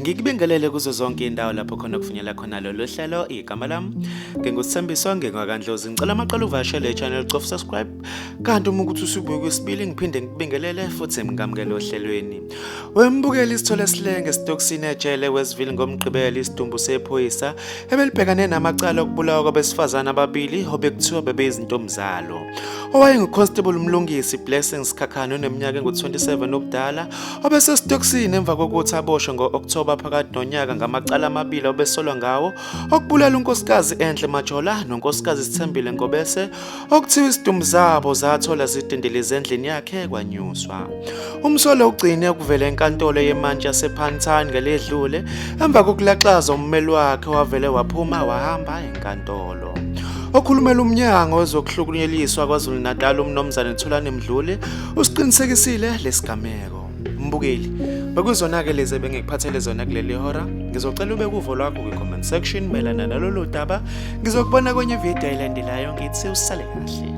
Ngikubingelele kuzo zonke indawo lapho khona kufinyela khona lolu hlelo. Igama lami nginguSithembiso ngingwakaNdlozi. Ngicela amaqala uvakashele i-channel, cofa subscribe, kanti uma ukuthi usubuye kwesibili ngiphinde ngikubingelele futhi ngikamukele ohlelweni. Wembukeli isithole silenge esitokisini ejele Westville ngoMgqibelo isidumbu sephoyisa ebelibhekane namacala okubulawa kwabesifazane ababili obekuthiwa bebeyizintombi zalo. OwayenguConstable Mlungisi Blessings Khakhane oneminyaka engu-27 ubudala obesesitokisini emva kokuthi aboshwe ngo-Okthoba phakathi nonyaka ngamacala amabili obesolwa ngawo okubulala uNkosikazi Enhle Majola noNkosikazi Sithembile Ngobese okuthiwa isidumbu zabo zathola zidindilize endlini yakhe kwanyuswa. Umsolwa ugcine ukuvela enkantolo yemantshi yasePantan ngeledlule emva kokulaxaza ummeli wakhe wavele waphuma wahamba enkantolo. Okhulumela umnyango wezokuhlukunyeliswa KwaZulu-Natal uMnumzane Thulani Mdluli usiqinisekisile lesigameko. Mbukeli, bekuzona-ke lezi ebengikuphathele zona kuleli hora. Ngizocela ube kuvo lwakho kwi-comment section mayelana nalolu daba. Ngizokubona kwenye video elandelayo, ngithi usale kahle.